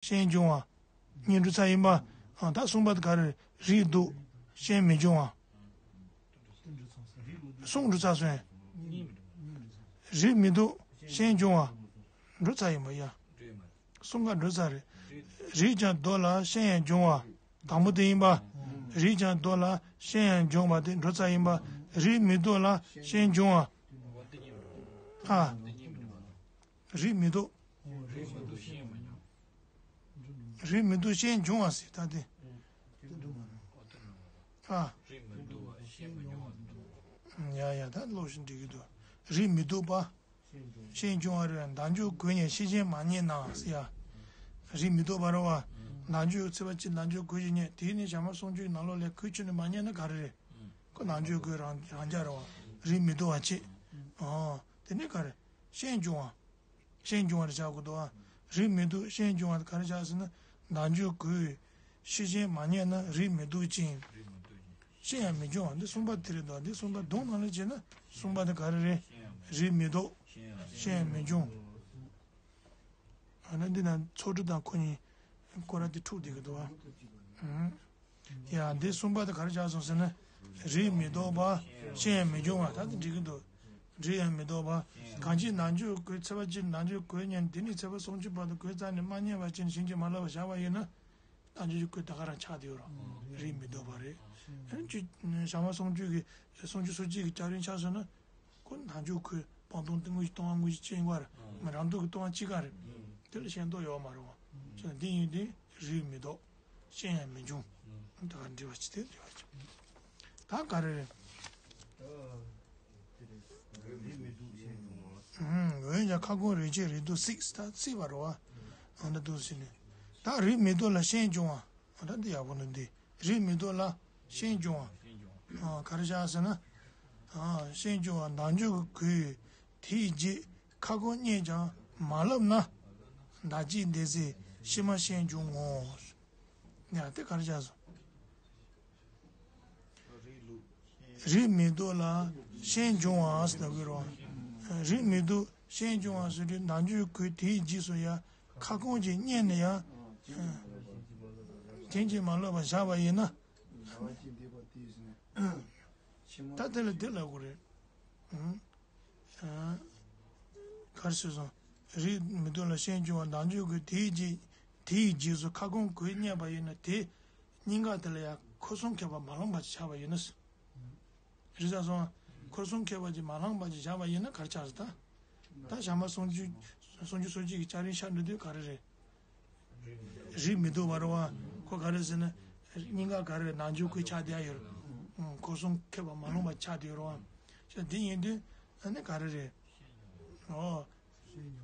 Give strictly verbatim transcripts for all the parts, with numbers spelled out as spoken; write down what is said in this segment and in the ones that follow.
ཤན་འབྱུང་བ། གཉིས་འགྲོ་ཚར་ཡིན་པ། ཨ། ད་གསུམ་པ་དེ་ག་རེ་རེད། རིགས་ལྡོག་ཤན་མི་འབྱུང་བ། གསུམ་འགྲོ་ཚར་སོང་། རིགས་མི་ལྡོག་ཤན་འབྱུང་བ། འགྲོ་ཚར་ཡིན་པ་ཡ། གསུམ་ཀ་འགྲོ་ཚར་རེད། རིགས་ཀྱང་ལྡོག་ལ་ཤན་ཡང་འབྱུང་བ། དང་པོ་དེ་ཡིན་པ། རིགས་ཀྱང་ལྡོག་ལ་ཤན་ཡང་འབྱུང་བ་དེ་འགྲོ་ཚར་ཡིན་པ། རིགས་མི་ལྡོག་ལ་ཤན་འབྱུང་བ། ཨ། རིགས་མི་ལྡོག་རིགས་མི་ལྡོག་ཤན་འབྱུང་བ་ཟེར་ད་དེ། ཨ། ཡ་ཡ། ད་ལོག་ཤིང་འགྲིག་གི་འདུག་རིགས་མི་ལྡོག་པ། ཤན་འབྱུང་བ་རེད། བདག་འཇུག་གོས་ཉིད་ཤེས་བཞིན་མ་རྙེད་ན་ཟེར་ཡ། རིགས་མི་ལྡོག་པ་རེད་བ། བདག་འཇུག་ཚེས་པ་གཅིག་བདག་འཇུག་གོས་ཤིག་རྙེད། དེ་ནི་བྱམས་པ་སུམ་ཅུའི་ནང་ལོགས་ལས་གོས་ཁྱོན་ནས་མ་རྙེད་ན་ག་རེ་རེད། ཁོ་བདག་འཇུག་གོས་རང་རང་རྐྱ་རེད་བ། རིགས་མི་ལྡོག་པ་བྱེད། ཨོ། དེ་ནི་ག་རེ། ཤན་འབྱུང་བ། ཤན་འབྱུང་བ་རེད་བྱ་དགོས་འདུག་བ། རིགས་མི་ལྡོག་ཤན་འབྱུང་བ་ག་རེ་བྱ་ཟེར་ན། བདག་འཇུག་གོས་ཤེས་བཞིན་མ་རྙེད་ན་རིགས་མི་ལྡོག་ཅིང་། ཤན་ཡང་མི་འབྱུང་བ། འདི་གསུམ་པ་དེ་རེད་འདུག་འདི་གསུམ་པ་གདོང་ནང་ལ་བྱས་ན་གསུམ་པ་དེ་ག་རེ་རེད། རིགས་མི་ལྡོག་ཤན་ཡང་མི་འབྱུང་། ཨ་ན་འདི་ན་ཚོགས་དྲུག་དང་ཁོ་གཉིས་སྐོར་ར་དེ་འཁྲུག་བསྡད་ཀྱི་འདུག་བ། ཡ། འདི་གསུམ་པ་དེ་ག་རེ་ཆགས་སོང་ཟེར་ན། རིགས་མི་ལྡོག་པ། ཤན་ཡང་མི་འབྱུང་བ། ད་དེ་འགྲིག་གི་འདུག་རིགས་ཡང་མི་ལྡོག་པ། གང་ཕྱིར་ནང་འཇུག་གོས་ཚེས་པ་གཅིག་ནང་འཇུག་གོས་རྙེད། དེ་ནི་ཚེས་པ་སུམ་ཅུ་བར་དུ་གོས་རྩ་ནས་མ་རྙེད་པ་ཅན་བྱིན་གྱིས་མ་བརླབས་པར་བཞག་པ་ཡིན་ན། ནང་འཇུག་གོས་ད་ག་རང་ཆགས་བསྡད་ཡོད་རེད། རིགས་མི་ལྡོག་པ་རེད། ཨ་ནི་ཅི་བྱམས་པ་སུམ་ཅུ་གི་སུམ་ཅུ་སོ་གཅིག་གི་སྐྱ་རེངས་ཆགས་སོང་ན། ཁོ་ནང་འཇུག་གོས་སྤང་ལྟུང་དངོས་གཞི་ལྟུང་བ་དངོས་གཞི་ཅན་པ་རེད། མི་རང་སྡུག་གི་ལྟུང་བ་གཅིག་ག་རེད། དེ་ལ་ཤན་སྡོག་ཡོད་མ་རེད་བ། ཅེས་འདི་ཡིན་དུས་རིགས་མི་ལྡོག་ཤན་ཡང་མི་འབྱུང་། ད་ག་འདྲི་བ་ཅི་དེ་འདྲི་བ་ཅི། ད་ག་རེ་རེད། འོན་ཀྱང་ཁ་སྐོང་རིགས་ཆད་རིགས་ལྡོག་སྲིད་ད་སྲིད་པ་རེད་བ། འོ་ན་འདུག་ཟེར་ནས། ད་རིགས་མི་ལྡོག་ལ་ཤན་འབྱུང་བ། འོ་ད་འདི་ཡག་པོ་འདུག་འདི། རིགས་མི་ལྡོག་ལ་ཤན་འབྱུང་བ། ཨ། ག་རེ་བྱ་ཟེར་ན། ཨ། ཤན་འབྱུང་བ་བདག་འཇུག་གི་གོས་དེའི་རྗེས་ཁ་སྐོང་རྙེད་ཀྱང་མ་བརླབས་ན། བདག་བསྐྱེད་འདས་ཚེ་ཕྱི་མ་ཤན་འབྱུང་ངོ་། ཡ་དེ་ག་རེ་བྱ་ཟེར། རིགས་མི་ལྡོག་ལ་ཤན་འབྱུང་བ་ཟེར་དགོས་རེད་བ། རིགས་མི་ལྡོག་ཤན་འབྱུང་བ་ཟེར་དུས་བདག་འཇུག་གོས་དེའི་རྗེས་སུ་ཡ་ཁ་སྐོང་ཅིག་རྙེད་ནས་ཡ། བྱིན་གྱིས་མ་བརླབས་པར་བཞག་པ་ཡིན་ན། ད་དེ་ལ་དེ་ལབ་དགོས་རེད། ག་རེ་ཟེར་སོང་། རིགས་མི་ལྡོག་ལ་ཤན་འབྱུང་བ་བདག་འཇུག་གོས་དེའི་རྗེས། དེའི་རྗེས་སུ་ཁ་སྐོང་གོས་རྙེད་པ་ཡིན་ན་དེ། སྙིང་ག་དེ་ལ་ཡང་འཁོར་གསུམ་ཁེགས་པ་མ་ལངས་པ་ཅིག་བྱས་པ་ཡིན་ན། རེད་ས་སོང་། འཁོར་གསུམ་ཁེགས་པ་ཅིག་མ་ལངས་པ་ཅིག་བྱས་པ་ཡིན་ན་ག་རེ་ཆགས་སོང་ད། ད་བྱམས་པ་སུམ་ཅུ། སུམ་ཅུ་སོ་གཅིག་གི་སྐྱ་རེངས་ཤར་འགྲོ་དུས་ག་རེ་རེད། རིགས་མི་ལྡོག་པ་རེད་བ། ཁོ་ག་རེ་ཟེར་ན། སྙིང་ག་ག་རེ་རེད་ནང་འཇུག་གོས་ཆགས་བསྡད་ཡོད་རེད། འཁོར་གསུམ་ཁེགས་པ་མ་ལངས་པ་ཆགས་བསྡད་ཡོད་རེད་བ། ཤ་འདི་ཡིན་དུས་ཨ་ནི་ག་རེ་རེད། ཨོ།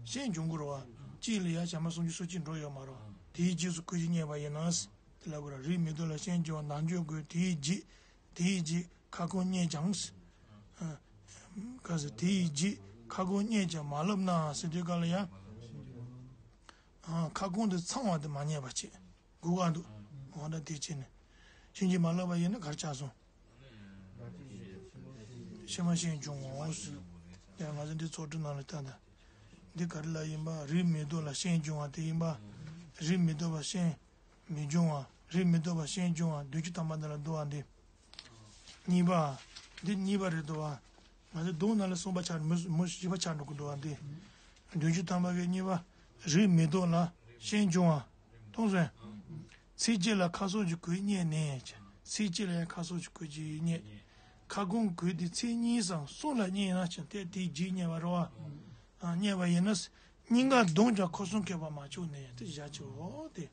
ཤན་འབྱུང་དགོས་རེད་བ། གཅིག་ལ་ཡ་བྱམས་པ་སུམ་ཅུ་སོ་གཅིག་འགྲོ་ཡོད་མ་རེད་བ། དེའི་རྗེས་སུ་གོས་ཅིག་རྙེད་པ་ཡིན་ན། དེ་ལ་གོ་ར་རིགས་མི་ལྡོག་ལ་ཤན་འབྱུང་བ་ནང་འཇུག་གོས་དེའི་རྗེས། དེའི་རྗེས་ཁ་སྐོང་རྙེད་ཀྱང་། ཨ། ག་ཟེར་དེའི་རྗེས་ཁ་སྐོང་རྙེད་ཀྱང་མ་བརླབས་ན་ཟེར་དུས་ག་ལ་ཡ། ཨ། ཁ་སྐོང་དེ་ཚང་བ་དེ་མ་རྙེད་པ་བྱེད། སྒུག་ག་འདུག་འོ་ན་དེ་བྱས་ནས། བྱིན་གྱིས་མ་བརླབས་པ་ཡིན་ན་ག་རེ་ཆགས་སོང་། ཕྱི་མ་ཤན་འབྱུང་ངོ་། ཡང་ང་ཚོ་འདི་ཚོགས་དྲུག་ནང་ལ་ལྟ་ད། འདི་ག་རེ་ལ་ཡིན་པ། རིགས་མི་ལྡོག་ལ་ཤན་འབྱུང་བ་དེ་ཡིན་པ། རིགས་མི་ལྡོག་པ་ཤན་མི་འབྱུང་བ། རིགས་མི་ལྡོག་པ་ཤན་འབྱུང་བ་བདུན་ཅུ་ཐམ་པ་འདི་ལ་བསྡུ་བ་འདི། གཉིས་པ། འདི་གཉིས་པ་རེད་འདུག་བ། ང་ཚོ་གདོང་ནང་ལ་གསུམ་པ་ཆགས། མུ་མུ་བཞི་པ་ཆགས་འགྲོ་གི་འདུག་བ་འདི། བདུན་ཅུ་ཐམ་པ་གི་གཉིས་པ། རིགས་མི་ལྡོག་ལ་ཤན་འབྱུང་བ། མཐོང་སོང་། ཚེས་གཅིག་ལ་ཁ་སོགས་ཀྱི་གོས་རྙེད་ནས། ཚེས་གཅིག་ལ་ཡང་ཁ་སོགས་ཀྱི་གོས་ཅིག་རྙེད། ཁ་སྐོང་གོས་དེ་ཚེས་གཉིས་སམ་གསུམ་ལ་རྙེད་ན་ཅང་དེ་དེའི་རྗེས་རྙེད་པ་རེད་བ། ཨ། རྙེད་པ་ཡིན་ན། སྙིང་ག་གདོང་ཀྱང་འཁོར་གསུམ་ཁེགས་པ་མ་བྱུང་ནས་དེ་བཞག་ཆོག་དེ།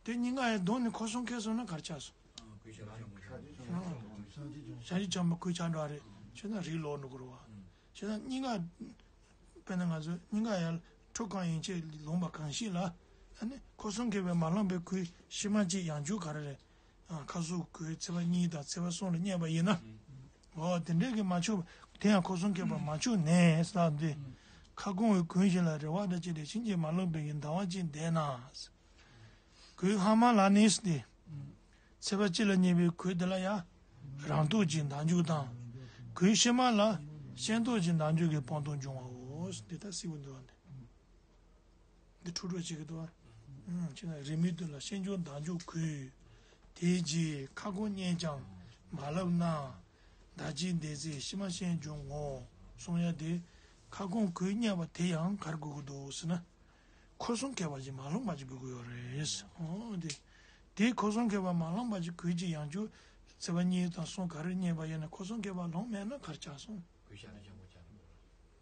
དེ་སྙིང་ག་ཡང་གདོང་ནས་འཁོར་གསུམ་ཁེགས་སོང་ན་ག་རེ་ཆགས་སོང་། བྱང་ཆུབ་བྱམས་པ་གོས་ཆགས་འགྲོ་བ་རེད། བྱས་ན་རིགས་ལོག་འགྲོ་གི་རེད་བ། བྱས་ན་སྙིང་ག་དཔེར་ན་ང་ཚོ་སྙིང་ག་ཡར་ཁྲོ་གང་ཡན་ཆད་ལོངས་པ་གང་ཞིག་ལ། ཨ་ནི་འཁོར་གསུམ་ཁེགས་པས་མ་ལངས་པའི་གོས་ཕྱི་མ་གཅིག་ཡང་འཇུག་ག་རེ་རེད། ཨ། ཁ་སོགས་གོས་ཚེས་པ་གཉིས་དང་ཚེས་པ་གསུམ་ལ་རྙེད་པ་ཡིན་ན། འོ་དེ་འདྲའི་གི་མ་ཆོག་དེ་ཡང་འཁོར་གསུམ་ཁེགས་པ་མ་ཆོག་ནས་ཟེར་ཏེ། ཁ་སྐོང་བའི་གོས་གཞན་ལ་རེ་བ་འདྲ་བྱས་ཏེ་བྱིན་གྱིས་མ་བརླབས་པའི་ཟླ་བ་གཅིག་འདས་ན། གོས་སྔ་མ་ལ་ནི་ཟེར་ཏེ། ཚེས་པ་གཅིག་ལ་རྙེད་པའི་གོས་དེ་ལ་ཡང་རང་སྟོབས་ཀྱིས་བདག་འཇུག་དང་། གོས་ཕྱི་མ་ལ་ཤན་སྟོབས་ཀྱིས་བདག་འཇུག་གི་སྤང་ལྟུང་འབྱུང་བའོ། འདི་ལྟར་གསལ་པོ་འདུག་བ་འདི། འཁྲུག་འཁྲུག་བྱེད་ཀྱི་འདུག་བ། ཨུམ། ཁྱེད་རང་རེ་མིག་དུ་ལ་ཤིང་ལྗོངས་མདའ་མཇུག་གུས། དེའི་རྗེས་ཁ་སྐོང་སྙན་ཀྱང་མ་ལབ་ན། མདའ་གཅིག་འདེད་ཚེ་ཕྱི་མ་ཤིང་ལྗོངས་ངོ་། གསུང་ཡ་དེ། ཁ་སྐོང་གུས་སྙན་པ་དེ་ཡང་ག་རེ་དགོས་ཀྱི་འདུག་ཟེར་ན། ཁོ་གསུང་མཁས་པ་ཅིག་མ་ལོངས་པ་ཅིག་དགོས་ཀྱི་ཡོད་རེད། འོ་དེ། དེ་ཁོ་གསུང་མཁས་པ་མ་ལོངས་པ་ཅིག་གུས་ཀྱི་ཡང་བསྐྱར་ཚེས་པ་གཉིས་དང་གསུམ་ག་རེ་རྙེད་པ་ཡིན་ན། ཁོ་གསུང་མཁས་པ་ལོངས་མེད་ན་ག་རེ་ཆགས་སོང་།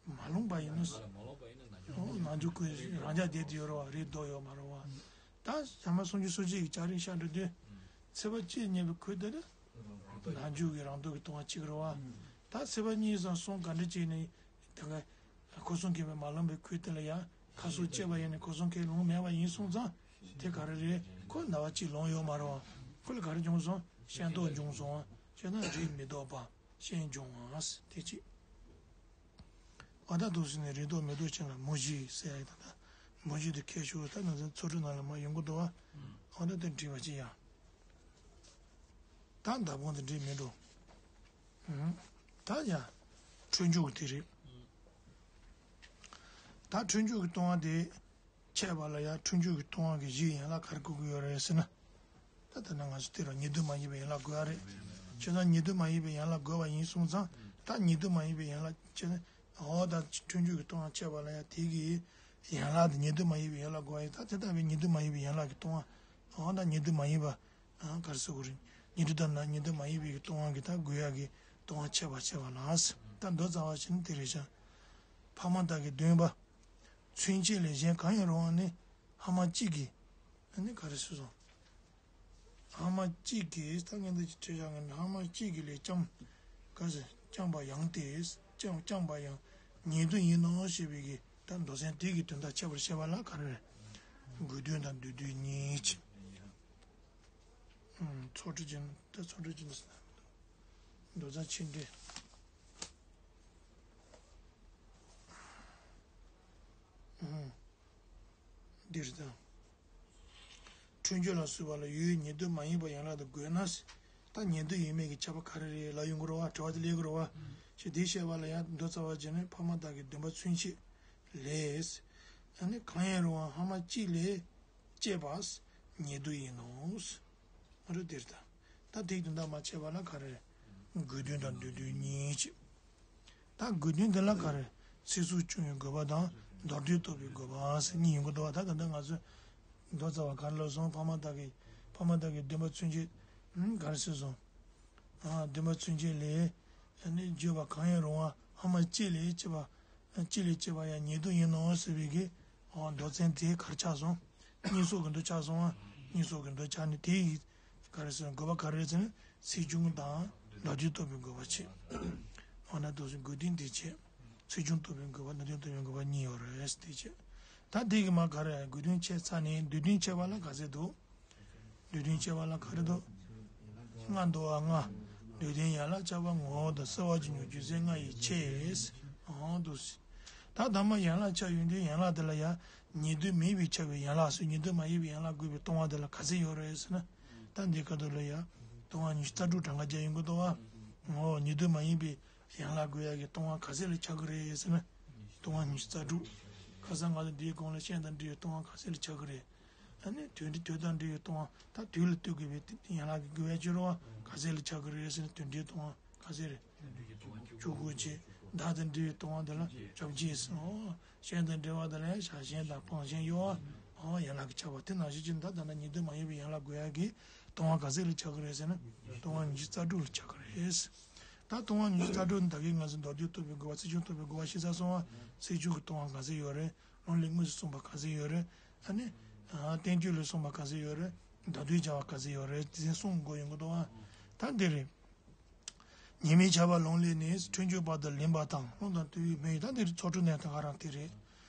མ་ལོངས་པ་ཡིན་ན། མ་ལོངས་པ་ཡིན་ན་ནང་འཇུག་གུས་རང་འཇགས་བསྡད་དེ་ཡོད་རེད་བ། རེད་དོ་ཡོད་མ་རེད་བ། ད་ཞག་མ་སུམ་ཅུ་སོ་གཅིག་གི་ལྕགས་རིའི་ཤར་འགྲོ་དུས། ཚེས་པ་གཅིག་རྙེད་པའི་གུས་དེ་ནི། ནང་འཇུག་གི་རང་ལྡོག་གི་ལྟུང་བ་གཅིག་རེད་བ། ད་ཚེས་པ་གཉིས་སམ་གསུམ་ག་འདྲ་བྱས་ནས། ད་ག་ཁོ་གསུང་མཁས་པས་མ་ལོངས་པའི་གུས་དེ་ལ་ཡང་ཁ་གསོ་བྱས་པ་ཡིན་ན། ཁོ་གསུང་མཁས་ལོངས་མེད་པ་ཡིན་སོང་ཙང་། དེ་ག་རེ་རེད། ཁོ་ཟླ་བ་གཅིག་ལོངས་ཡོད་མ་རེད་བ། ཁོ་ལ་ག་རེ་བྱུང་སོང་། ཤིང་ལྡོག་བྱུང་སོང་བ། ཞེ་ན་རེ་མི་ལྡོག་པ་ཤིང་ལྗོངས་ཨ་ཟེར་དེ་གཅིག་བ། ད་འདུག་ཟེར་ནས་རེ་ལྡོག་མི་ལྡོག་ཅན་ལ་མུ་བཞི་ཟེར་ཡ་ཡིན། ད་ལྟ་མུ་བཞི་དེ་ཁྱད་ཆོས་ད་ང་ཚོའི་ཚོགས་དྲུག་ནང་ལ་མར་ཡོང་གི་འདུག་བ། འོ་ད་དེ་འགྲིག་པ་ཅིག་ཡ། ད་མདའ་དཔོན་དེ་འགྲིག་མི་འགྲོ། ཨུམ། ད་ཡ། འཁྲུལ་འཇུག་དེ་རེད། ད་འཁྲུལ་འཇུག་གི་ལྟུང་བ་དེ། འཆད་པ་ལ་ཡང་འཁྲུལ་འཇུག་གི་ལྟུང་བ་གི་གཞིའི་ཡན་ལག་ག་རེ་དགོས་ཀྱི་ཡོད་རེད་ཟེར་ན། ད་ལྟ་ན་ང་ཚོ་དེ་རུ་ཉིད་དུ་མ་ཡིན་པའི་ཡན་ལག་དགོས་ཡ་རེད། བྱས་ཙང་ཉིད་དུ་མ་ཡིན་པའི་ཡན་ལག་དགོས་པ་ཡིན་སོང་ཙང་། ད་ཉིད་དུ་མ་ཡིན་པའི་ཡན་ལག་བྱས་ན། འོ་ད་འཁྲུལ་འཇུག་གི་ལྟུང་བ་འཆད་པ་ལ་ཡང་དེ་གི་ཡན་ལག་དེ་ཉིད་དུ་མ་ཡིན་པའི་ཡན་ལག་དགོས་པ་ཡིན། ད་དེ་ལྟ་བུའི་ཉིད་དུ་མ་ཡིན་པའི་ཡན་ལག་གི་ལྟུང་བ། འོ་ད་ཉིད་དུ་མ་ཡིན་པ། ཨ། ག་རེ་ཟེར་དགོས་རེད། ཉན་ཐོས་དང་ན་ཉིད་དུ་མ་ཡིན་པའི་གི་ལྟུང་བ་གི་ད་དགོས་ཡ་གི་ལྟུང་བ་འཆད་པ་བྱས་པ་ལ། ད་མདོ་རྩ་བ་བྱས་ན་དེ་རེད་ཤག་ཕ་མ་དག་གི་བདུན་པ། ཚུན་ཆད་ལས་གཞན་གང་ཡང་རུང་བ་ནི། ཕ་མ་གཅིག་གིས། ཨ་ནི་ག་རེ་ཟེར་སོང་། ཕ་མ་གཅིག་གིས་ད་ངས་འདི་ཅིག་བྲིས་བཞག་ངས། ཕ་མ་གཅིག་གིས་ལས་བསྐྱངས། ག་ཟེར། བསྐྱངས་པ་ཡང་སྟེ། བསྐྱངས་བསྐྱངས་པ་ཡང་ཉེ་དུ་ཡིན་ནོ་ཞེས་པའི་གི་ད་མདོ་ཚན་དེ་གི་དོན་དག་འཆད་པར་བཤད་པ་ལ་ག་རེ་རེད། དགོས་འདུན་དང་འདོད་འདུན་གཉིས་ཀྱི། ཚོགས་དྲུག་ཅན། ད་ཚོགས་དྲུག་ཅན་ཟེར་ན། མདོ་རྩ་ཆེ་འབྲིང་། འདིར་དང་། འཁྲུལ་འཇུག་ལ་སོགས་པ་ལ་ཡུལ་ཉིད་དུ་མ་ཡིན་པ་ཡན་ལག་དུ་དགོས་ན། ད་ཉིད་དུ་ཡིན་མིན་གྱི་ཁྱབ་པ་ག་རེ་རེད་ལབ་ཡོང་གི་རེད་བ། དྲི་བ་དེ་སླེབས་ཀྱི་རེད་བ། ཞེས་དེ་བཤད་པ་ལ་ཡང་མདོ་རྩ་བ་བྱས་ནས་ཕ་མ་དག་གི་བདུན་པ་ཚུན་ཆད་ལས། ཨ་ནི་གང་ཡང་རུང་བ་ཕ་མ་གཅིག་ལས་སྐྱེས་པ་ཉེ་དུ་ཡིན་ནོ། ཨ་རུ་དེར་ད། ད་དེའི་དོན་དག་མ་ཆད་པ་ལ་ག་རེ། དགོས་འདུན་དང་འདོད་འདུན་གཉིས་ཀྱི། ད་དགོས་འདུན་དེ་ལ་ག་རེ། ཚེ་གཟུགས་སྐྱོང་བའི་དགོས་པ་དང་མདོར་བསྡུས་རྟོགས་པའི་དགོས་པ་ཟེར་གཉིས་ཡོང་གི་འདུག་བ། ད་ད་ལྟ་ང་ཚོས་མདོ་རྩ་བ་ག་རེ་ལབ་སོང་། ཕ་མ་དག་གི་ཕ་མ་དག་གི་བདུན་པ་ཚུན་ཆད། ཨ། ག་རེ་ཟེར་སོང་། ཨ། བདུན་པ་ཚུན་ཆད་ལས། ཨ་ནི་བརྗོད་པ་གང་ཡང་རུང་བ་ཕ་མ་གཅིག་ལས་སྐྱེས་པ། གཅིག་ལས་སྐྱེས་པ་ཡང་ཉེ་དུ་ཡིན་ནོ་ཟེར་བའི་གི། ཨ། མདོ་ཚན་དེ་ག་རེ་ཆགས་སོང་། གཉིས་སོགས་ཀྱི་མདོ་ཆགས་སོང་བ། གཉིས་སོགས་ཀྱི་མདོ་ཆགས་ནས་དེ་ཡི། ག་རེ་ཟེར་དགོས་པ་ག་རེ་རེད་ཟེར་ན། ཚེགས་ཆུང་དང་མདོར་བསྡུས་རྟོགས་པའི་དགོས་པ་བྱས། འོ་ན་དུ་སུ་དགོས་འདུན་དེ་བྱས། ཚེགས་ཆུང་རྟོགས་པའི་དགོས་པ་མདོར་བསྡུས་རྟོགས་པའི་དགོས་པ་གཉིས་ཡོད་རེད་དེ་བྱས། ད་དེ་གི་མ་ག་རེ་དགོས་འདུན་བྱས་ཚར་ནས་འདོད་འདུན་བྱས་པ་ལ་ག་ཚད་འདུག་འདོད་འདུན་བྱས་པ་ལ་ག་རེ་འདུག་ལྔ་འདུག་ཨ། ལྔ། འདོད་ལྡན་ཡན་ལག་ཆགས་པ་ངོ་བོ་དང་གསལ་བ་ཅན་ཉོན་རྒྱུ་ཚེ་ལྔ་ཡི་ཕྱེད། འོ་འདུག་སེ། ད་ད་མ་ཡན་ལག་ཆགས་ཡོང་དུས་ཡན་ལག་དེ་ལ་ཡང་ཉིད་དུ་མེད་པའི་ཆགས་པའི་ཡན་ལག་སོགས་ཉིད་དུ་མ་ཡིན་པའི་ཡན་ལག་དགོས་པའི་ལྟུང་བ་དེ་ལ་ག་ཚད་ཡོད་རེད་ཟེར་ན། ད་འདི་ཁ་ཐུག་ལ་ཡང་ལྟུང་བ་ཉི་ཤུ་རྩ་དྲུག་གྲངས་ཀ་བརྒྱབ་ཡོང་གི་འདུག་བ། ངོ་བོ་ཉིད་དུ་མ་ཡིན་པའི་ཡན་ལག་དགོས་ཡག་གི་ལྟུང་བ་ག་ཚད་ལ་ཆགས་ཀྱི་རེད་ཟེར་ན། ལྟུང་བ་ཉི་ཤུ་རྩ་དྲུག་ཁ་སང་ང་ཚོ་འདིའི་གོང་ལ་ཤན་དང་འབྲེལ་བའི་ལྟུང་བ་ག་ཚད་ལ་ཆགས་ཀྱི་རེད། ཨ་ནི་དུས་འདི་དུས་དང་འབྲེལ་བའི་ལྟུང་བ། ད་དུས་ལ་ལྟོས་དགོས་པའི་ཡན་ལག་གི་དགོས་ཡག་ཅི་རུང་བ་ག་ཚད་ལ་ཆགས་ཀྱི་རེད་ཟེར་ན། དུས་འབྲེལ་ལྟུང་བ་ག་ཚད་རེད། བཅུ་དགུ་བྱས། ཟླ་དང་འབྲེལ་བའི་ལྟུང་བ་འདི་ལ་བཅོ་བརྒྱད་ཟེར། འོ། ཤན་དང་འབྲེལ་བ་འདི་ལ་ཡང་ཞག་ཤན་དང་སྤང་ཤན་ཡོད་བ། འོ། ཡན་ལག་གི་ཆགས་པ་དེ་ནང་བཞིན་གྱི་ད་ད་ལྟ་ཉིད་དུ་མ་ཡིན་པའི་ཡན་ལག་དགོས་ཡག་གི་ལྟུང་བ་ག་ཚད་ལ་ཆགས་ཀྱི་རེད་ཟེར་ན། ལྟུང་བ་ཉི་ཤུ་རྩ་དྲུག་ལ་ཆགས་ཀྱི་རེད། ད་ལྟུང་བ་ཉི་ཤུ་རྩ་དྲུག་ནི་ད་གིན་ང་ཚོ་མདོར་བསྡུས་རྟོགས་པའི་དགོས་པ། ཚེགས་ཆུང་རྟོགས་པའི་དགོས་པ་ཞེས་ཚར་སོང་བ། ཚེགས་ཆུང་གི་ལྟུང་བ་ག་ཚད་ཡོད་རེད། ལུང་ལས་དངོས་སུ་གསུངས་པ་ག་ཚད་ཡོད་རེད། ཨ་ནི། ཨ། བསྟན་བཅོས་ལས་གསུངས་པ་ག་ཚད་ཡོད་རེད། མདོར་བསྡུས་བྱ་བ་ག་ཚད་ཡོད་རེད། དེ་ཚོ་གསུང་དགོས་ཡོང་གི་འདུག་ཨ། ད་འདི་རེད། ཉེས་དམིགས་ཁྱབ་པ་ལུང་ལས་ནི། འཁྲུལ་འཇུག་བར་དུ་ལེན་པ་དང་། ལྷུང་དང་བརྟུལ་བའི་དམིགས་ཡུལ། ད་འདི་རེད། ཚོགས་དྲུག་ནས་ད་ག་རང་དེ་རེད།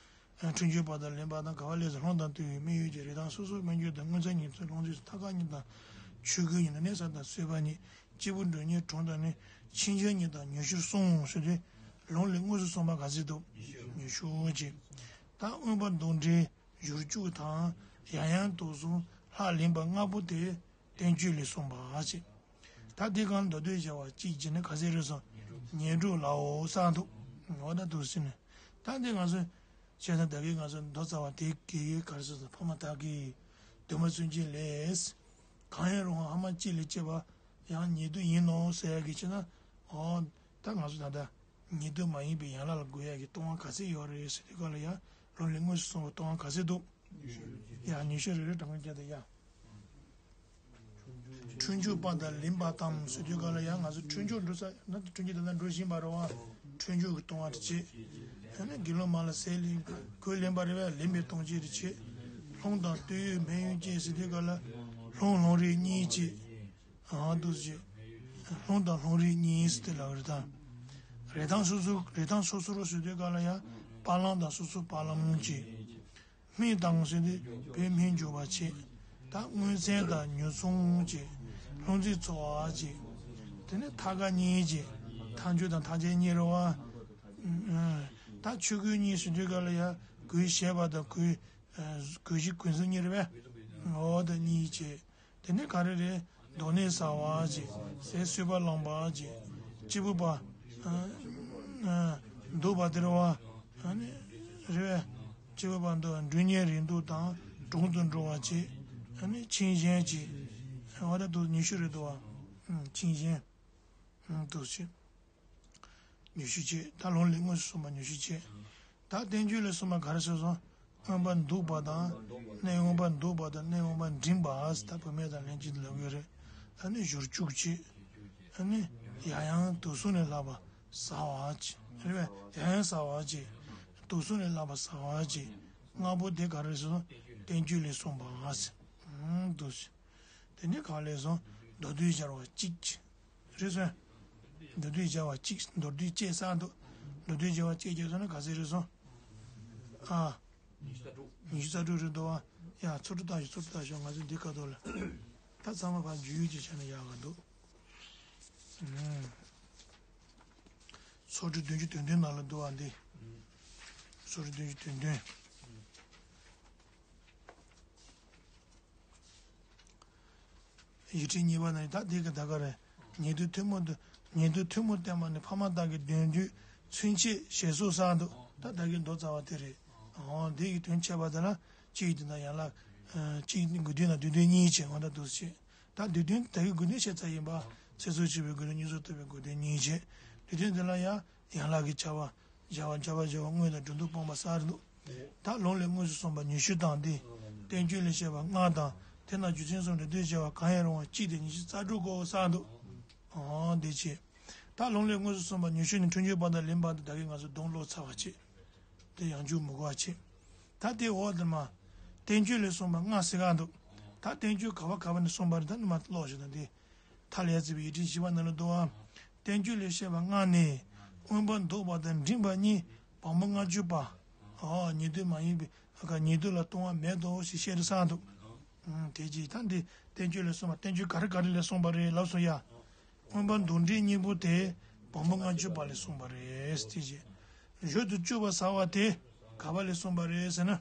ཨ། འཁྲུལ་འཇུག་བར་དུ་ལེན་པ་དང་། ག་བ་ལས་སུ་ལྷུང་དང་བརྟུལ་བའི་དམིགས་ཡུལ་གྱི་རིགས་དང་། སོ་སོའི་སྨོན་འཇུག་དང་། དངོས་འཚབ་ཉེས་འཚབ་ལོངས་སྤྱོད་ཚུལ། ཐབས་དཀའ་གཉེར་དང་། ཆོས་གོས་གཉིས་དང་། གནས་ས་དང་གསོལ་བ་གཉིས། སྐྱེས་བུ་འགྲོ་གཉེན་གྲོང་དང་ནི། ཕྱིན་ཆད་གཉིས་དང་ཉི་ཤུར་གསུངས་ཟེར་ཏེ། ལུང་ལས་དངོས་སུ་གསུངས་པ་ག་ཚད་འདུག་ཉི་ཤུ་བྱས། ད་མངོན་པར་འདུ་འབྲལ་ཞུར་བཅུག་དང་། ཡང་ཡང་དུ་གསུངས་ལྷག་ལེན་པ་ལྔ་པོ་དེ་བསྟན་བཅོས་ལས་གསུངས་པ་བྱས། ད་འདི་གང་མདོར་བསྡུས་བྱ་བ་གཅིག་བྱས་ནས་ག་ཚད་རེད་སོང་། ཉེར་དྲུག་ལའོ་བསམ་འདུག་འོ་ད་འདུག་ཟེར་ནས། ད་འདི་ང་ཚོས་ བྱས་ཙང་ད་གིན་ང་ཚོ་མདོ་རྩ་བ་དེ་གི་ག་རེ་ཟེར་ན་ཕ་མ་དག་གི་འདུན་མ་བཙུན་གྱི་ལས། གང་ཡང་རུང་བ་ཕ་མ་གཅིག་ལས་སྐྱེས་པ་ཡང་ཉེ་དུ་ཡིན་ནོ་ཟེར་ཡ་གི་ཕྱིར་ན། འོ། ད་ང་ཚོ་ད་ལྟ་ཉེ་དུ་མ་ཡིན་པའི་ཡན་ལག་ལ་འགོད་ཡ་གི་ལྟུང་བ་ག་ཚད་ཡོད་རེད་ཟེར་དུས་སྐབས་ལ་ཡ། ལུང་ལས་དངོས་སུ་གསུངས་པའི་ལྟུང་བ་ག་ཚད་འདུག་ཡ། ཉི་ཤུ་རེ་རེ་གྲངས་ཀ་བརྒྱབ་སྟེ་ཡ། འཁྲུལ་འཇུག་པ་དང་ལེན་པ་དང་ཟེར་དུས་སྐབས་ལ་ཡང་ང་ཚོ་འཁྲུལ་འཇུག་འགྲོ་ས་ན་འཁྲུལ་འཇུག་དེ་ལ་འགྲོ་བཞིན་པ་རེད་བ། འཁྲུལ་འཇུག་གི་ལྟུང་བ་དེ་བྱེད། ཡང་ན་དགེ་སློང་མ་ལ་ཟས་ལེན་གོས་ལེན་པ་རེད་བས། ལེན་པའི་ལྟུང་བྱེད་དེ་བྱེད། ལྷུང་དང་སྟོད་ཡུག་སྨད་ཡུག་ཅན་ཟེར་དུས་སྐབས་ལ་ལྷུང་ལྷུང་རིགས་གཉིས་བྱེད། ཨ་འདུག་བྱེད། ལྷུང་དང་ལྷུང་རིགས་གཉིས་ཟེར་དེ་ལབ་རེད་ད། རེ་དང་སོ་སོ་རེ་དང་སོ་སོ་རོ་ཟེར་དུས་སྐབས་ལ་ཡང་པ་ལང་དང་སོ་སོ་པ་ལང་བྱེད། སྨན་དང་ཟེར་དུས་བོད་སྨན་འཇུག་པ་བྱེད། ད་དངོས་ཚན་དང་ཉོ་ཚོང་བྱེད། ལྷུང་བཟེད་འཚོ་བ་བྱེད། དེ་ནས་ཐ་ག་གཉིས་བྱེད། ཐལ་འགྱུར་དང་ཐལ་བྱེད་གཉིས་རེད་བ། ད་ཆོས་གོས་གཉིས་ཟེར་དུས་སྐབས་ལ་ཡ་གོས་བཞེས་པ་དང་གོས། གོས་གཞི་གོས་གཟུགས་གཉིས་རེད་བས། འོ་ད་གཉིས་བྱེད། དེ་ནས་ག་རེ་རེད། དོ་ནས་ཟ་བ་བྱེད། ཟས་བསྲེགས་པ་བླངས་པ་བྱེད། སྐྱེས་བུ་པ། ཨ། ཨ། འདུག་པ་དེ་རེད་བ། ཨ་ནི། རེད་བས། སྐྱེས་བུ་པ་འདུག་མགྲོན་གཉེར་རེ་འདུག་དང་གྲོང་དུ་འགྲོ་བ་བྱེད། ཨ་ནི་ཆིངས་ཞེན་བྱེད། འོ་ད་འདུག་ཉི་ཤུ་རེད་འདུག་བ། ཨ། ཆིངས་ཞེན། ཨ། འདུག་བྱེད། ཉི་ཤུ་བྱེད། ད་ལུང་ལས་དངོས་སུ་གསུངས་པ་ཉི་ཤུ་བྱེད། ད་བསྟན་བཅོས་ལས་གསུངས་པ་ག་རེ་ཟེར་སོང་། མངོན་པར་འདུག་པ་དང་། གནས་མངོན་པར་འདུག་པ་དང་གནས་མངོན་པར་འདྲེན་པ། ད་བུད་མེད་དང་ལྷན་ཅིག་ཏུ་ལབ་ཀྱི་རེད། ཨ་ནི་བཞུར་བཅུག་བྱེད། ཨ་ནི་ཡང་ཡང་དུག་གསུམ་ལས་ལྷག་པ་ཟ་བ་བྱེད། རེད་བས། ཡང་ཡང་ཟ་བ་བྱེད། དུག་གསུམ་ལས་ལྷག་པ་ཟ་བ་བྱེད། ལྔ་པོ་དེ་ག་རེ་ཟེར་སོང་། བསྟན་བཅོས་ལས་གསུངས་པ། ཨ། འདུག་བྱེད། དེ་ནས་ག་ལས་སོང་། མདོར་བསྡུས་སྦྱར་བ་གཅིག་བྱེད། རེད་སོང་། མདོར་བསྡུས་སྦྱར་བ་གཅིག་མདོར་བསྡུས་བཅས་ཟེར་འདུག་མདོར་བསྡུས་སྦྱར་བ་གཅིག་བྱས་སོང་ན་ག་ཚོད་རེད་སོང་། ཨ། ཉི་ཤུ་རྩ་དྲུག་རེད་འདུག་བ། ཡ། ཚོ་དྲུག་ལྟ་ཞོག་ཚོ་དྲུག་ལྟ་ཞོག་ང་ཚོ་འདི་ཁ་ཐོག་ལ། ད་ཚང་མ་ཕར་འཇུག་ཡུལ་གྱི་ཆ་ནས་ཡག་ག་འདུག་ཨུམ། ཚོ་དྲུག་བདུན་ཅུ་དོན་བདུན་ནང་ལ་འདུག་བ་འདི། ཚོ་དྲུག་བདུན་ཅུ་དོན་བདུན། ཡིག་ཕྲེང་གཉིས་པ་ན་ད་འདི་གི་ད་ག་རེ། ཉེ་དུ་ཐུན་མོང་དུ། ཉེ་དུ་ཐུན་མོང་བསྟན་པ་ནི་ཕ་མ་དག་གི་དོན་བསྡུས་ཚུན་ཆད་ཞེས་སོགས་ཟེར་འདུག་ད་ད་གིན་མདོ་རྩ་བ་དེ་རེད། འོ་འདི་གི་དོན་འཆད་པ་དེ་ལ་གཅིག་དེ་ན་ཡན་ལག་གཅིག་དགུ་དོན་ན་བསྡུས་དོན་གཉིས་བྱས་འོ་ད་འདུག་སེ་བྱས། ད་བསྡུས་དོན་ད་གིན་དགུ་དོན་བཤད་ཚར་ཡིན་པ། ཚེ་སྲོག་གཅིག་པའི་དགུ་དོན་གཉིས་སུ་གཏོགས་པའི་དགུ་དོན་གཉིས་བྱས། བསྡུས་དོན་དེ་ལ་ཡང་ཡན་ལག་གི་བྱ་བ། བྱ་བ་བྱ་བ་བྱ་བ་དངོས་དང་སྒྲོ་འདོགས་སྤངས་པ་ཟེར་འདུག་ད་ལུང་ལས་དངོས་སུ་གསུངས་པ་ཉི་ཤུ་དང་འདི། བསྟན་བཅོས་ལས་བཤད་པ་ལྔ་དང་དེ་རྣམས་རྒྱུ་མཚན་གསུམ་དང་བསྡུས་བྱ་བ་གང་ཡང་རུང་བ་གཅིག་སྟེ་ཉི་ཤུ་རྩ་དྲུག་གོ་ཟེར་འདུག་འོ་འདི་བྱས། ད་ལུང་ལས་དངོས་སུ་གསུངས་པ་ཉི་ཤུ་ནི་འཁྲུལ་འཇུག་པ་དང་ལེན་པ་དང་ད་གིན་ང་ཚོ་སྡོམ་ཀློག་ཚར་བ་བྱས། དེ་ཡང་འཇུག་མི་དགོས་པ་བྱས། ད་དེ་འོག་དེར་མ། བསྟན་བཅོས་ལས་གསུངས་པ་ལྔ་ཟེར་ག་འདུག་ད་བསྟན་བཅོས་ག་བ་ག་བ་ནས་གསུངས་པ་རེད་ད་ནི་མ་ཀློག་ཞིག་དང་དེ། མཐའ་ལས་ཡར་བརྩིས་པའི་ཡིག་ཕྲེང་བཞི་པ་ནང་ལ་འདུག་བ། བསྟན་བཅོས་ལས་བཤད་པ་ལྔ་ནི། མངོན་པར་འདུག་པ་དང་འདྲེན་པ་གཉིས་བམ་པོ་ལྔ་བཅུ་པ། འོ་ཉེ་དུ་མ་ཡིན་པའི་ཉེ་དུ་ལ་ལྟུང་བ་མེད་དོ་ཞེས་བཤད་དུ་གསུངས་འདུག་ཨང་། དེ་རྗེས་ད་འདི་བསྟན་བཅོས་ལས་གསུངས་པ་བསྟན་བཅོས་ག་རེ་ག་རེ་ལས་གསུངས་པ་རེད་ལབ་སོང་ཡ། མངོན་པར་འདུ་འབྲལ་གཉིས་པོ་དེ་བམ་པོ་ལྔ་བཅུ་པ་ལས་གསུངས་པ་རེད་དེ་རྗེས། བཞུར་དུ་བཅུག་པ་ཟེར་བ་དེ་ག་བ་ལས་གསུངས་པ་རེད་ཟེར་ན།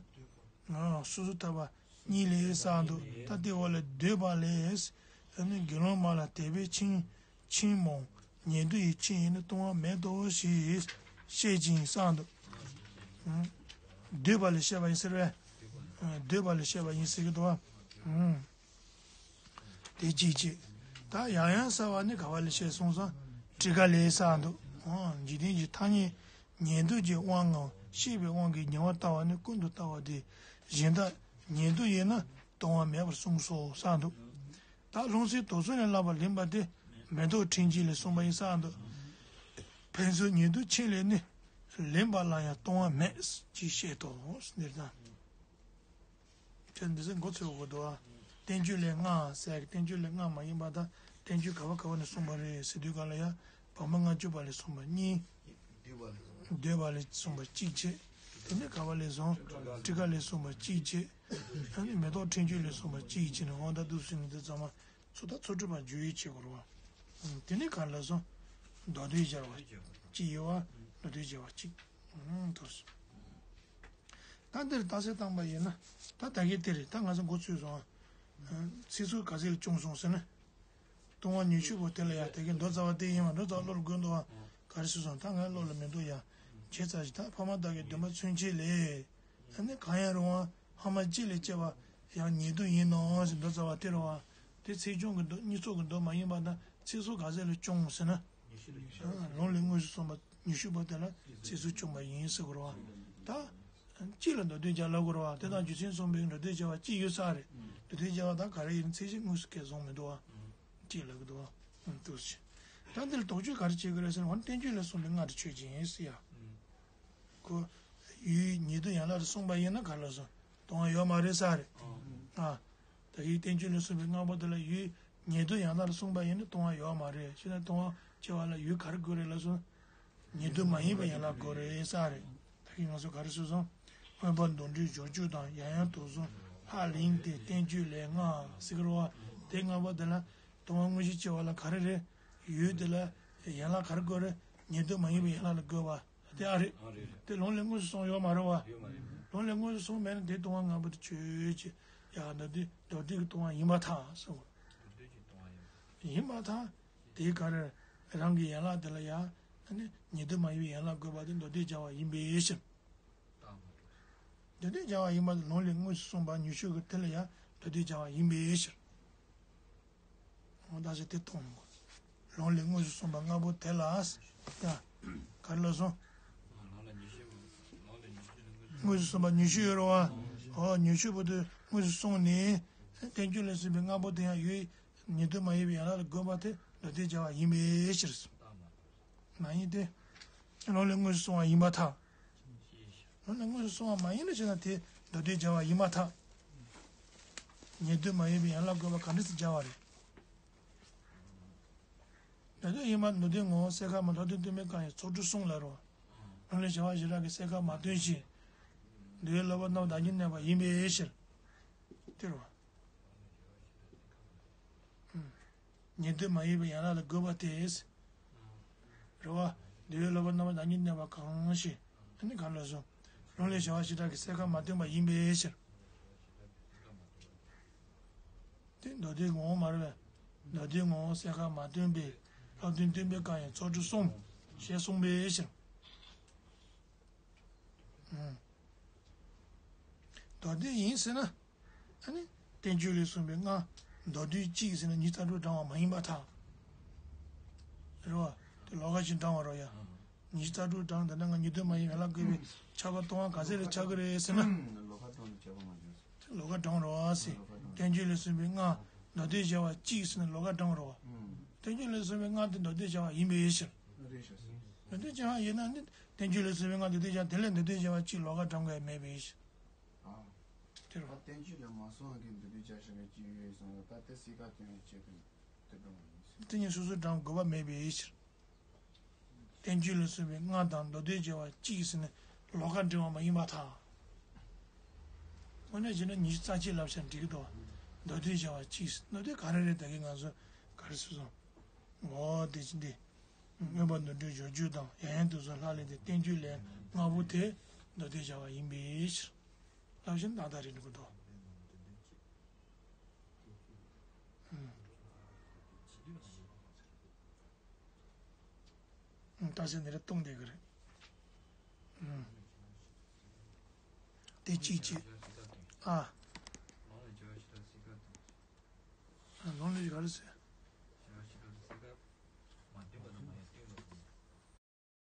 སོ་སོ་ཐར་པ་གཉིས་ལས་གསུངས་འདུག་ད་དེ་འོག་ལ་འདོད་པ་ལས། ཨ་ནི་དགེ་སློང་མ་ལ་དད་པས་ཆིངས་ཆིངས་མོ་ཉེ་དུ་ཡི་ཆིངས་ཡིན་ན་ལྟུང་བ་མེད་དོ་ཞེས་བཤད་ཅིང་གསུངས་འདུག་འདོད་པ་ལས་བཤད་པ་ཡིན་ཟེར་བས། འདོད་པ་ལས་བཤད་པ་ཡིན་ཟེར་གི་འདུག་བ། དེ་གཅིག་བྱས། ད་ཡང་ཡང་ཟེར་བ་ནི་ག་བ་ལས་བཤད་སོང་ཙང་ཊཱི་ཀ་ལས་གསུངས་འདུག་འཇིག་རྟེན་གྱི་ཐ་སྙད་ཉན་ཐོས་ཀྱི་དབང་ངམ་ཤེས་པའི་དབང་གིས་ཉེ་བར་ལྟ་བ་ནི་ཀུན་ཏུ་ལྟ་བ་སྟེ་གཞན་དག་ཉན་ཐོས་ཡིན་ན་ལྟུང་བ་མེད་པར་གསུངས་སོ་གསུངས་འདུག་ད་ལྷུང་བཟེད་དུག་གསུམ་ལས་བསླབ་པ་ལེན་པ་དེ་མེ་ཏོག་ཕྲེང་རྒྱས་ལས་གསུངས་པ་ཡིན་གསུངས་འདུག་ཕན་ཚུན་ཉེ་དུ་ཆིངས་ལས་ནི་ལེན་པ་ལ་ཡང་ལྟུང་བ་མེད་ཅེས་བཤད་དོ། འདིར་ན། ཁྱོད་འདི་ཚོ་མགོ་ཚོས་དགོས་འདུག་ཨ། བསྟན་བཅོས་ལས་ལྔ་ཟེར་གི་བསྟན་བཅོས་ལས་ལྔ་མ་ཡིན་པ་དང་བསྟན་བཅོས་ག་བ་ག་བ་ནས་གསུངས་པ་རེད་ཟེར་དུས་ག་ལ་ཡ། བམ་པོ་ལྔ་བཅུ་པ་ལས་གསུངས་པ་གཉིས། འདོད་པ་ལས་གསུངས་པ་གཅིག་བྱས། དེ་ནས་ག་བ་ལས་སོང་། ཊཱི་ཀ་ལས་གསུངས་པ་གཅིག་བྱས། ཨ་ནི་མེ་ཏོག་ཕྲེང་རྒྱས་ལས་གསུངས་པ་གཅིག་བྱས་ནས་འོ་ད་འདུག་སེ་ནི་འདི་ཚང་མ་ཚོ་ད་ཚོ་སྒྲུབ་པ་བརྗོད་ཡིག་བྱེད་དགོས་རེད་བ། དེ་ནས་ག་ལ་སོང་། མདོར་བསྡུས་སྦྱར་བ་གཅིག་ཡོད་བ། མདོར་བསྡུས་སྦྱར་བ་གཅིག་འདུག་ད་འདིར་རྟགས་གསལ་བཏང་པ་ཡིན་ན། ད་ད་གིན་དེ་རེད་ད་ང་ཚོ་མགོ་ཚོས་སོང་ཨ། ཚིག་ཟུར་ག་ཚད་ལ་བྱུང་སོང་ཟེར་ན། ལྟུང་བ་ཉི་ཤུ་པོ་དེ་ལ་ཡ་དེ་གའི་མདོ་རྩ་བ་དེ་ཡིན་བ་མདོ་རྩ་བ་བློ་ལ་འགོས་འདུག་བ། ག་རེ་ཟེར་སོང་ད་ངའི་བློ་ལ་མི་འདུག་ཡ། བྱས་ཙང་ཞིག་ད་ཕ་མ་དག་གི་འདུན་པ་མཚོན་བྱེད་ལས། ཨ་ནི་གང་ཡང་རུང་བ་ཕ་མ་གཅིག་ལས་སྐྱེ་བ་ཡང་ཉེ་དུ་ཡིན་ནོ་ཞེས་མདོ་རྩ་བ་དེ་རུང་བ། དེ་ཚེགས་ཆུང་གི་མདོ་གཉིས་ཚོགས་ཀྱི་མདོ་མ་ཡིན་པ་དང་ཚེགས་ཚོགས་ག་ཚད་ལ་ཆུང་ཟེར་ན། ལུང་ལས་དངོས་སུ་གསུངས་པ་ཉི་ཤུ་པོ་དེ་ལ་ཚེགས་ཚོགས་ཆུང་བ་ཡིན་ཟེར་དགོས་རེད་བ། ད། གཅིག་ལ་མདོ་སྡེ་སྦྱར་ལབ་དགོས་རེད་བ། དེ་དང་རྒྱུ་མཚན་གསུངས་པའི་མདོ་སྡེ་སྦྱར་བ་གཅིག་ཡོད་ས་རེད། མདོ་སྡེ་སྦྱར་བ་དང་ག་རེ་ཡིན་ཚེགས་གཞི་དངོས་སུ་སྐད་བཟུང་མི་འདུག་བ། གཅིག་ལབ་གི་འདུག་བ། ཨང་། འདུག་ཟེར། ད་འདིར་དོགས་གཅོད་ག་རེ་བྱེད་ཀྱི་རེད་ཟེར་ན། འོ་ན་བསྟན་བཅོས་ལས་གསུངས་པའི་སྔ་དྲོ་ཆོས་ཅན་ཟེར་ཡ། ཁོ། ཡུལ་ཉེ་དུ་ཡན་ལག་ཏུ་གསུངས་པ་ཡིན་ན་ག་ལ་སོང་། སྟོང་བ་ཡོད་མ་རེད་ས་རེད། ཨ། ད་ཡུལ་བསྟན་བཅོས་ལས་གསུངས་པའི་སྔ་པོ་དེ་ལ་ཡུལ་ཉེ་དུ་ཡན་ལག་ཏུ་གསུངས་པ་ཡིན་ན་སྟོང་བ་ཡོད་མ་རེད། ཞེ་ན་སྟོང་བ་སྐྱེ་བ་ལ་ཡུལ་ག་རེ་དགོས་རེད་ལ་སོང་། ཉེ་དུ་མ་ཡིན་པའི་ཡན་ལག་དགོས་རེད་ས་རེད། ད་གིན་ང་ཚོ་ག་རེ་ཞུས་སོང་། མངོན་པར་འདུ་འབྲལ་སྦྱོར་བཅུ་དང་ཡང་ཡང་དུ་གསུངས། ལྷག་ལེན་ཏེ་བསྟན་བཅོས་ལས་ལྔ་ཟེར་གི་རེད་བ། དེ་ལྔ་པོ་དེ་ལ་སྟོང་བ་དངོས་གཞི་སྐྱེ་བ་ལ་ག་རེ་རེད། ཡུལ་དེ་ལ་ཡན་ལག་ག་རེ་དགོས་རེད། ཉེ་དུ་མ་ཡིན་པའི་ཡན་ལག་ལ་དགོས་པ། དེ་ཨ་རེད། ཨ་རེད། དེ་ལུང་ལས་དངོས་སུ་གསུངས་ཡོད་མ་རེད་བ། ཡོད་མ་རེད། ལུང་ལས་དངོས་སུ་གསུངས་མེད་ན་དེ་སྟོང་བ་ལྔ་པོ་དེ་ཆོས་ཅན། ཡ་མདོ་སྡེ་མདོ་སྡེ་གི་སྟོང་བ་ཡིན་པར་ཐལ་ཟེར་བ། མདོ་སྡེ་གི་སྟོང་བ་ཡིན། ཡིན་པར་ཐལ། དེའི་ག་རེ། རང་གི་ཡན་ལག་དེ་ལ་ཡ། ཨ་ནི་ཉེ་དུ་མ་ཡིན་པའི་ཡན་ལག་དགོས་པ་དེ་མདོ་སྡེ་སྦྱར་བ་ཡིན་པའི་ཕྱིར། མདོ་སྡེ་སྦྱར་བ་ཡིན་པ་དེ་ལུང་ལས་དངོས་སུ་གསུངས་པ་ཉི་ཤུ་གི་དེ་ལ་ཡ་མདོ་སྡེ་སྦྱར་བ་ཡིན་པའི་ཕྱིར། འོ་ད་ཅི་དེ་མཐོང་ངོ་། ལུང་ལས་དངོས་སུ་གསུངས་པ་ལྔ་པོ་དེ་ལ། ཡ། ག་རེ་ལབ་སོང་། དངོས་སུ་གསུངས་པ་ཉི་ཤུ་ཡོད་རེད་བ། འོ་ཉི་ཤུ་པོ་དེ་དངོས་སུ་གསུངས་ནས། བསྟན་བཅོས་ལས་གསུངས་པའི་ལྔ་པོ་དེ་ཡང་ཡུལ་ཉེ་དུ་མ་ཡིན་པའི་ཡན་ལག་ལ་དགོས་པ་དེ་མདོ་སྡེ་སྦྱར་བ་ཡིན་པའི་ཕྱིར། མ་ཡིན་ཏེ། ལུང་ལས་དངོས་སུ་གསུངས་པ་ཡིན་པར་ཐལ། ལུང་ལས་དངོས་སུ་གསུངས་པ་མ་ཡིན་ན་བྱས་ན་དེ་མདོ་སྡེ་སྦྱར་བ་ཡིན་པར་ཐལ། ཉེ་དུ་མ་ཡིན་པའི་ཡན་ལག་དགོས་པ་ག་འདྲ་སེ་སྦྱར་བ་རེད། མདོ་སྡེ་ཡིན་པ་མདོ་སྡེའི་ངོ་བོ་གསལ་ཁ་མ། ལྷག་དོན་སྟོན་པའི་རྐང་ཡིན་ཚོགས་དྲུག་གསུམ་ལ་རོ། ལུང་ལས་བྱ་བ་ཞེ་དྲག་གི་གསལ་ཁ་མ་སྟོན་ཞིང་། འདུལ་བའི་སློབ་པ་རྣམས་བདག་ཉིད་གནས་པ་ཡིན་པའི་ཕྱིར། དེ་རོ། ཉེ་དུ་མ་ཡིན་པའི་ཡན་ལག་ལ་དགོས་པ་སྟེ། རེད་བ། འདུལ་བའི་སློབ་པ་རྣམ་པ་བདག་ཉིད་གནས་པ་གང་ཞིག་ཨ་ནི་གང་ལ་སོང་། ལུང་ལས་བྱ་བ་ཞེ་དྲག་གི་གསལ་ཁ་མ་སྟོན་པ་ཡིན་པའི་ཕྱིར། དེ་མདོ་སྡེའི་ངོ་བོ་མ་རེད་པས། མདོ་སྡེའི་ངོ་བོ་གསལ་ཁ་མ་སྟོན་པའི་ལྷག་དོན་སྟོན་པའི་རྐང་ཡིན་ཚོགས་དྲུག་གསུམ་ཞེས་གསུངས་པའི་ཕྱིར། མདོ་སྡེ་ཡིན་ཟེར་ན། ཨ་ནི། བསྟན་བཅོས་ལས་གསུངས་པའི་ལྔ། མདོ་སྡེ་གཅིག་ཟེར་ན་ཉི་ཤུ་རྩ་དྲུག་བགྲང་བ་མ་ཡིན་པར་ཐལ། རེད་བ། དེ་ལོགས་ཀ་ཅིག་བགྲང་བ་རོ་ཡ། ཉི་ཤུ་རྩ་དྲུག་བགྲང་དེ་ན་ང་ཉེ་དུ་མ་ཡིན་ཡན་ལག་དགོས་པའི་ཆགས་པ་སྟོང་བ་ག་ཚད་ལ་ཆགས་ཀྱི་རེད་ཟེར་ན། ལོགས་ཀ་བགྲང་དུ་བྱེད་པ་མ་བྱུང་། ལོགས་ཀ་བགྲང་རོ་ཟེར། བསྟན་བཅོས་ལས་གསུངས་པའི་ལྔ། མདོ་སྡེ་སྦྱར་བ་གཅིག་ཟེར་ན་ལོགས་ཀ་བགྲང་རོ། བསྟན་བཅོས་ལས་གསུངས་པའི་ལྔ་དེ་མདོ་སྡེ་སྦྱར་བ་ཡིན་པའི་ཕྱིར། མདོ་སྡེ་སྦྱར་བ་ཡིན་ན་ནི་བསྟན་བཅོས་ལས་གསུངས་པའི་ལྔ་མདོ་སྡེ་སྦྱར་དེ་ལས་མདོ་སྡེ་སྦྱར་བ་གཅིག་ལོགས་ཀ་བགྲང་དགོས་མེད་པའི་ཕྱིར། ཨ། དེ་རེད་བ། ད་བསྟན་བཅོས་ལས་མ་གསུངས་ཀྱི་མདོ་སྡེ་སྦྱར་བཞག་པའི་གཅིག་ཡོད་གསུངས་ཡོད། ད་དེ་གསལ་ཁ་སྟོན་ཡས་ཆེད་དུ་དེ་འགྲོ་བ་ཡིན། དེ་གཉིས་སོ་སོར་བགྲང་དགོས་པ་མེད་པའི་ཕྱིར། བསྟན་བཅོས་ལས་གསུངས་པའི་ལྔ་དང་མདོ་སྡེ་སྦྱར་བ་གཅིག་ཟེར་ནས་ལོགས་ཀ་འབྲེལ་བ་མ་ཡིན་པར་ཐལ། དངོས་གནས་བྱས་ན་ཉི་ཤུ་རྩ་གཅིག་ལབ་བྱས་འགྲིག་གི་འདུག་མདོ་སྡེ་སྦྱར་བ་གཅིག་ཟེར། མདོ་སྡེ་ག་རེ་རེད། ད་གིན་ང་ཚོ་ག་རེ་ཞུས་སོང་། འོ་དེ་ཅི་འདི། མངོན་པར་འདུ་འབྲལ་སྦྱོར་བཅུ་དང་ཡང་ཡང་དུ་གསུངས་ལྷག་ལེན་ཏེ་བསྟན་བཅོས་ལས་ལྔ་པོ་དེ་མདོ་སྡེ་སྦྱར་བ་ཡིན་པའི་ཕྱིར། ལབ་བཞིན་ཏག་ཏག་རེད་འགྲོ་གི་འདུག་ཨུམ། ཏག་ས་ནི་རེ་གཏོང་བསྡད་ཀྱི་རེད། ཨུམ། དེ་གཅིག་གཅིག་ཨ། ལུང་ལས་ག་རེ་ཟེར།